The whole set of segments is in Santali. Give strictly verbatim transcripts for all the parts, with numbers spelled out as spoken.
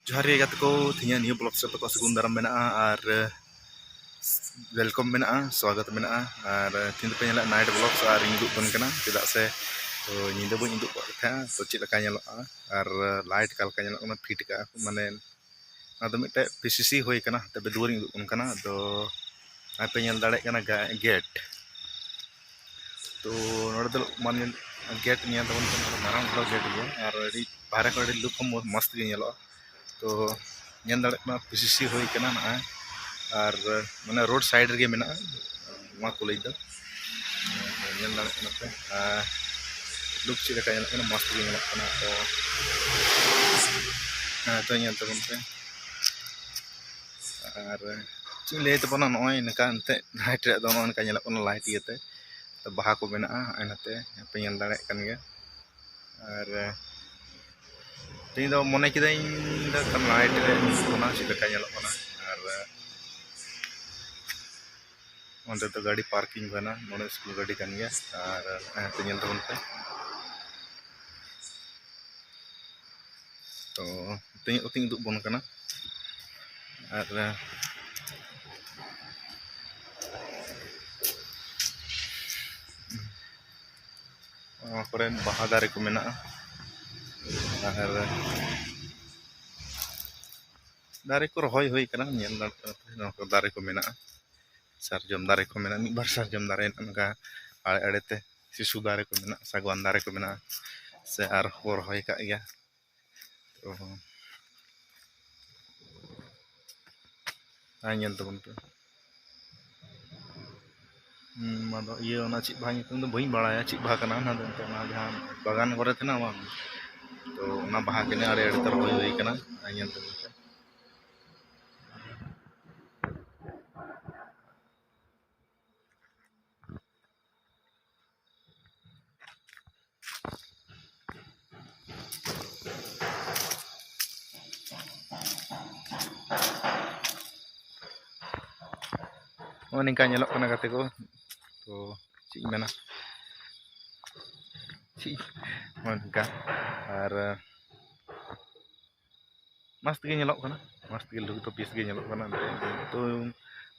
ᱡᱚᱦᱟᱨ ᱜᱮ ᱜᱟᱛᱮ ᱠᱚ, ᱛᱮᱦᱮᱧᱟᱜ ᱱᱤᱭᱩ ᱵᱞᱚᱜ ᱥᱮᱫ ᱟᱯᱮ ᱠᱚ ᱥᱟᱹᱜᱩᱱ ᱫᱟᱨᱟᱢ ᱢᱮᱱᱟᱜᱼᱟ ᱟᱨ ᱣᱮᱞᱠᱟᱢ ᱢᱮᱱᱟᱜᱼᱟ, ᱥᱣᱟᱜᱚᱛ ᱢᱮᱱᱟᱜᱼᱟ᱾ ᱟᱨ ᱛᱮᱦᱮᱧ ᱫᱚᱯᱮ ᱧᱮᱞᱟ ᱱᱟᱭᱤᱴ ᱵᱞᱚᱜ ᱟᱨ ᱤᱧ ᱩᱫᱩᱜ ᱟᱵᱚᱱ ᱠᱟᱱᱟ, ᱪᱮᱫᱟᱜ ᱥᱮ ᱛᱚ ᱧᱤᱫᱟᱹ ᱵᱟᱹᱧ ᱩᱫᱩᱜ ᱠᱟᱜ ᱛᱟᱦᱮᱸᱜᱼᱟ, ᱛᱚ ᱪᱮᱫ ᱞᱮᱠᱟ ᱧᱮᱞᱚᱜᱼᱟ ᱟᱨ ᱞᱟᱭᱤᱴ ᱚᱠᱟ ᱞᱮᱠᱟ ᱧᱮᱞᱚᱜ ᱠᱟᱱᱟ, ᱯᱷᱤᱴ ᱠᱟᱜᱼᱟ ᱠᱚ, ᱢᱟᱱᱮ ᱚᱱᱟ ᱫᱚ ᱢᱤᱫᱴᱮᱡ ᱯᱤ ᱥᱤ ᱥᱤ ᱦᱩᱭ ᱠᱟᱱᱟ, ᱛᱚᱵᱮ ᱫᱩᱣᱟᱹᱨᱤᱧ ᱩᱫᱩᱜ ᱟᱵᱚᱱ ᱠᱟᱱᱟ᱾ ᱟᱫᱚ ᱟᱯᱮ ᱧᱮᱞ ᱫᱟᱲᱮᱭᱟᱜ ᱠᱟᱱᱟ ᱜᱟ-, ᱜᱮᱴ᱾ ᱛᱚ ᱱᱚᱰᱮ ᱫᱚ ᱢᱟᱱᱮ ᱜᱮᱴ ᱧᱮᱞ ᱛᱟᱵᱚᱱ ᱯᱮ, ᱱᱚᱰᱮ ᱢᱟᱨᱟᱝ ᱩᱛᱟᱹᱨ ᱜᱮᱴ ᱜᱮᱭᱟ ᱟᱨ ᱟᱹᱰᱤ ᱵᱟᱦᱨᱮ ᱠᱷᱚᱱ ᱟᱹᱰᱤ ᱞᱩᱠ ᱦᱚᱸ ᱢᱚ-, ᱢᱚᱥᱛ ᱜᱮ ᱧᱮᱞᱚᱜᱼᱟ᱾ ᱛᱚ ᱧᱮᱞ ᱫᱟᱲᱮᱭᱟᱜ ᱠᱟᱱᱟ ᱯᱤ ᱥᱤ ᱥᱤ ᱦᱩᱭ ᱠᱟᱱᱟ ᱱᱚᱜᱼᱚᱭ, ᱟᱨ ᱢᱟᱱᱮ ᱨᱳᱰ ᱥᱟᱭᱤᱰ ᱨᱮᱜᱮ ᱢᱮᱱᱟᱜᱼᱟ ᱱᱚᱣᱟ ᱠᱚᱞᱮᱡᱽ ᱫᱚ᱾ ᱧᱮᱞ ᱫᱟᱲᱮᱭᱟᱜ ᱠᱟᱱᱟ ᱯᱮ, ᱟᱨ ᱞᱩᱠ ᱪᱮᱫ ᱞᱮᱠᱟ ᱧᱮᱞᱚᱜ ᱠᱟᱱᱟ, ᱢᱚᱥᱛ ᱜᱮ ᱧᱮᱞᱚᱜ ᱠᱟᱱᱟ᱾ ᱛᱚ ᱦᱮᱸ, ᱛᱚ ᱧᱮᱞ ᱛᱟᱵᱚᱱ ᱯᱮ᱾ ᱟᱨ ᱪᱮᱫ ᱤᱧ ᱞᱟᱹᱭ ᱛᱟᱵᱚᱱᱟ, ᱱᱚᱜᱼᱚᱭ ᱱᱚᱝᱠᱟ ᱮᱱᱛᱮᱫ ᱱᱟᱭᱤᱴ ᱨᱮᱭᱟᱜ ᱫᱚ ᱱᱚᱜᱼᱚᱭ ᱱᱚᱝᱠᱟ ᱧᱮᱞᱚᱜ ᱠᱟᱱᱟ ᱞᱟᱭᱤᱴ ᱤᱭᱟᱹᱛᱮ᱾ ᱛᱚ ᱵᱟᱦᱟ ᱠᱚ ᱢᱮᱱᱟᱜᱼᱟ ᱱᱚᱜᱼᱚᱭ ᱱᱚᱛᱮ, ᱯᱮ ᱧᱮᱞ ᱫᱟᱲᱮᱭᱟᱜ ᱠᱟᱱ ᱜᱮᱭᱟ᱾ ᱟᱨ ᱛᱮᱦᱮᱧ ᱫᱚ ᱢᱚᱱᱮ ᱠᱤᱫᱟᱹᱧ ᱫᱚ ᱱᱟᱭᱤᱴ ᱨᱮ ᱚᱱᱟ ᱪᱮᱫ ᱞᱮᱠᱟ ᱧᱮᱞᱚᱜ ᱠᱟᱱᱟ᱾ ᱟᱨ ᱚᱱᱛᱮ ᱫᱚ ᱜᱟᱹᱰᱤ ᱯᱟᱨᱠᱤᱝ ᱠᱟᱱᱟ, ᱱᱚᱰᱮ ᱥᱠᱩᱞ ᱜᱟᱹᱰᱤ ᱠᱟᱱ ᱜᱮᱭᱟ᱾ ᱟᱨ ᱦᱮᱸ, ᱛᱚ ᱧᱮᱞ ᱛᱟᱵᱚᱱ ᱯᱮ᱾ ᱛᱚ ᱛᱮᱦᱮᱧ ᱚᱛᱤᱧ ᱩᱫᱩᱜ ᱵᱚᱱ ᱠᱟᱱᱟ᱾ ᱟᱨ ᱱᱚᱣᱟ ᱠᱚᱨᱮ ᱵᱟᱦᱟ ᱫᱟᱨᱮ ᱠᱚ ᱢᱮᱱᱟᱜᱼᱟ᱾ ᱟᱨ ᱫᱟᱨᱮ ᱠᱚ ᱨᱚᱦᱚᱭ ᱦᱩᱭ ᱠᱟᱱᱟ, ᱧᱮᱞ ᱫᱟᱲᱮᱭᱟᱜ ᱠᱟᱱᱟ ᱯᱮ, ᱱᱚᱣᱟ ᱠᱚ ᱫᱟᱨᱮ ᱠᱚ ᱢᱮᱱᱟᱜᱼᱟ᱾ ᱥᱟᱨᱡᱚᱢ ᱫᱟᱨᱮ ᱠᱚ ᱢᱮᱱᱟᱜᱼᱟ, ᱢᱤᱫ ᱵᱟᱨ ᱥᱟᱨᱡᱚᱢ ᱫᱟᱨᱮ ᱱᱚᱝᱠᱟ ᱟᱲᱮ ᱟᱲᱮ ᱛᱮ ᱥᱤᱥᱩ ᱫᱟᱨᱮ ᱠᱚ ᱢᱮᱱᱟᱜᱼᱟ, ᱥᱟᱜᱣᱟᱱ ᱫᱟᱨᱮ ᱠᱚ ᱢᱮᱱᱟᱜᱼᱟ, ᱥᱮ ᱟᱨᱦᱚᱸ ᱠᱚ ᱨᱚᱦᱚᱭ ᱟᱠᱟᱫ ᱜᱮᱭᱟ᱾ ᱛᱚ ᱟᱨ ᱧᱮᱞ ᱛᱟᱵᱚᱱ ᱯᱮ᱾ ᱦᱩᱸ, ᱚᱱᱟ ᱫᱚ ᱤᱭᱟᱹ, ᱚᱱᱟ ᱪᱮᱫ ᱵᱟᱦᱟ ᱧᱩᱛᱩᱢ ᱫᱚ ᱵᱟᱹᱧ ᱵᱟᱲᱟᱭᱟ, ᱪᱮᱫ ᱵᱟᱦᱟ ᱠᱟᱱᱟ ᱚᱱᱟ ᱫᱚ, ᱮᱱᱛᱮ ᱚᱱᱟ ᱡᱟᱦᱟᱸ ᱵᱟᱜᱟᱱ ᱠᱚᱨᱮ ᱛᱟᱦᱮᱱᱟ ᱵᱟᱝ, ᱛᱚ ᱚᱱᱟ ᱵᱟᱦᱟ ᱜᱮ ᱟᱲᱮ ᱟᱲᱮ ᱛᱮ ᱨᱚᱦᱚᱭ ᱦᱩᱭ ᱠᱟᱱᱟ᱾ ᱟᱨ ᱧᱮᱞ ᱛᱟᱵᱚᱱ ᱯᱮ᱾ ᱱᱚᱜᱼᱚ ᱱᱤᱝᱠᱟ ᱧᱮᱞᱚᱜ ᱠᱟᱱᱟ ᱜᱟᱛᱮ ᱠᱚ᱾ ᱛᱚ ᱪᱮᱫ ᱤᱧ ᱢᱮᱱᱟ, ᱪᱮᱫ ᱱᱚᱜᱼᱚ ᱱᱤᱝᱠᱟ᱾ ᱟᱨ ᱢᱚᱡᱽ ᱛᱮᱜᱮ ᱧᱮᱞᱚᱜ ᱠᱟᱱᱟ, ᱢᱚᱡᱽ ᱛᱮᱜᱮ ᱞᱩᱠ ᱫᱚ ᱵᱮᱥ ᱜᱮ ᱧᱮᱞᱚᱜ ᱠᱟᱱᱟ᱾ ᱛᱚ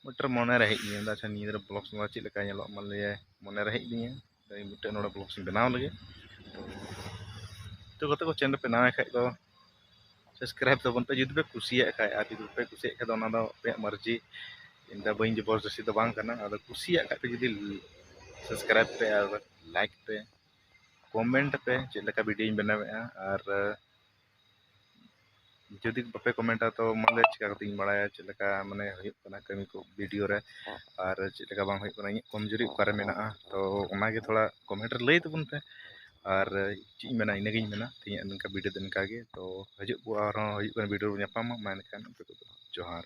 ᱢᱤᱫᱴᱮᱱ ᱢᱚᱱᱮᱨᱮ ᱦᱮᱡ ᱤᱧᱟᱹ, ᱟᱪᱪᱷᱟ, ᱱᱤᱭᱟᱹ ᱫᱷᱟᱨᱮ ᱵᱞᱚᱜ ᱥᱚᱢᱚᱭ ᱪᱮᱫ ᱞᱮᱠᱟ ᱧᱮᱞᱚᱜ, ᱢᱟᱱᱞᱤᱭᱟ ᱢᱚᱱᱮᱨᱮ ᱦᱮᱡ ᱟᱹᱫᱤᱧᱟ, ᱛᱚ ᱤᱧ ᱢᱤᱫᱴᱮᱱ ᱱᱚᱰᱮ ᱵᱞᱚᱜ ᱤᱧ ᱵᱮᱱᱟᱣ ᱞᱮᱜᱮ᱾ ᱛᱚ ᱜᱟᱛᱮ ᱠᱚ, ᱪᱮᱱᱮᱞ ᱯᱮ ᱱᱟᱣᱟ ᱠᱷᱟᱡ ᱫᱚ ᱥᱟᱵᱥᱠᱨᱟᱭᱤᱵ ᱛᱟᱵᱚᱱ ᱯᱮ, ᱡᱩᱫᱤ ᱯᱮ ᱠᱩᱥᱤᱭᱟᱜ ᱠᱷᱟᱡ᱾ ᱟᱨ ᱡᱩᱫᱤ ᱵᱟᱯᱮ ᱠᱩᱥᱤᱭᱟᱜ ᱠᱷᱟᱡ ᱫᱚ ᱚᱱᱟ ᱫᱚ ᱟᱯᱮᱭᱟᱜ ᱢᱟᱨᱡᱤ, ᱤᱧ ᱫᱚ ᱵᱟᱹᱧ ᱡᱚᱵᱚᱨᱫᱚᱥᱛᱤ ᱫᱚ ᱵᱟᱝ ᱠᱟᱱᱟ᱾ ᱟᱫᱚ ᱠᱩᱥᱤᱭᱟᱜ ᱠᱷᱟᱡ ᱯᱮ ᱡᱩᱫᱤ ᱥᱟᱵᱥᱠᱨᱟᱭᱤᱵ ᱯᱮ ᱟᱨ ᱞᱟᱭᱤᱠ ᱯᱮ, ᱠᱚᱢᱮᱱᱴ ᱯᱮ ᱪᱮᱫ ᱞᱮᱠᱟ ᱵᱷᱤᱰᱤᱭᱳᱧ ᱵᱮᱱᱟᱣᱮᱫᱼᱟ᱾ ᱟᱨ ᱡᱩᱫᱤ ᱵᱟᱯᱮ ᱠᱚᱢᱮᱱᱴᱟ ᱛᱚ ᱢᱟᱱᱮ ᱪᱤᱠᱟ ᱠᱟᱛᱮᱧ ᱵᱟᱲᱟᱭᱟ ᱪᱮᱫ ᱞᱮᱠᱟ ᱢᱟᱱᱮ ᱦᱩᱭᱩᱜ ᱠᱟᱱᱟ ᱠᱟᱹᱢᱤ ᱠᱚ ᱵᱷᱤᱰᱤᱭᱳ ᱨᱮ ᱟᱨ ᱪᱮᱫ ᱞᱮᱠᱟ ᱵᱟᱝ ᱦᱩᱭᱩᱜ ᱠᱟᱱᱟ, ᱤᱧᱟᱹᱜ ᱠᱚᱢᱡᱩᱨᱤ ᱚᱠᱟᱨᱮ ᱢᱮᱱᱟᱜᱼᱟ᱾ ᱛᱚ ᱚᱱᱟᱜᱮ ᱛᱷᱚᱲᱟ ᱠᱚᱢᱮᱱᱴ ᱨᱮ ᱞᱟᱹᱭ ᱛᱟᱵᱚᱱ ᱯᱮ᱾ ᱟᱨ ᱪᱮᱫ ᱤᱧ ᱢᱮᱱᱟ, ᱤᱱᱟᱹᱜᱤᱧ ᱢᱮᱱᱟ᱾ ᱛᱮᱦᱮᱧᱟᱜ ᱱᱚᱝᱠᱟ ᱵᱷᱤᱰᱤᱭᱳ ᱫᱚ ᱱᱚᱝᱠᱟ ᱜᱮ᱾ ᱛᱚ ᱦᱤᱡᱩᱜ ᱠᱚ ᱟᱨᱦᱚᱸ ᱦᱩᱭᱩᱜ ᱠᱟᱱᱟ ᱵᱷᱤᱰᱤᱭᱳ ᱨᱮ ᱧᱟᱯᱟᱢᱟ᱾ ᱢᱟ ᱮᱱᱠᱷᱟᱱ ᱟᱯᱮ ᱠᱚᱫᱚ ᱡᱚᱦᱟᱨ᱾